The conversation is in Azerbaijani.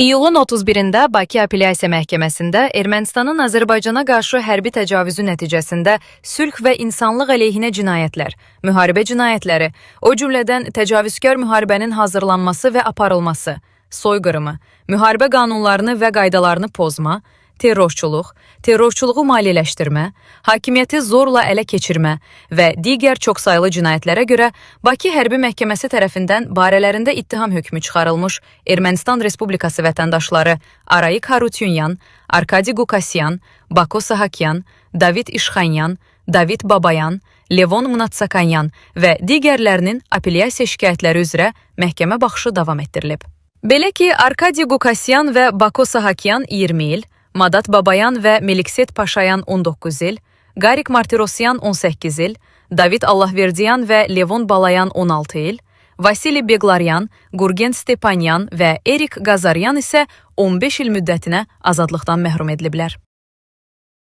İyulun 31-də Bakı Apellyasiya Məhkəməsində Ermənistanın Azərbaycana qarşı hərbi təcavüzü nəticəsində sülh və insanlıq əleyhinə cinayətlər, müharibə cinayətləri, o cümlədən təcavüzkar müharibənin hazırlanması və aparılması, soyqırımı, müharibə qanunlarını və qaydalarını pozma, terrorçuluq, terrorçuluğu maliyyələşdirmə, hakimiyyəti zorla ələ keçirmə və digər çoxsaylı cinayətlərə görə Bakı Hərbi Məhkəməsi tərəfindən barələrində ittiham hökmü çıxarılmış Ermənistan Respublikası vətəndaşları Arayik Harutyunyan, Arkadi Qukasyan, Bako Sahakyan, David İşxanyan, David Babayan, Levon Mnatsakanyan və digərlərinin apellyasiya şikayətləri üzrə məhkəmə baxışı davam etdirilib. Belə ki, Arkadi Qukasyan və Bako Sahakyan 20 il, Madat Babayan və Melikset Paşayan 19 il, Garik Martirosyan 18 il, David Allahverdiyan və Levon Balayan 16 il, Vasili Beglaryan, Gurgen Stepanyan və Erik Qazaryan isə 15 il müddətinə azadlıqdan məhrum ediliblər.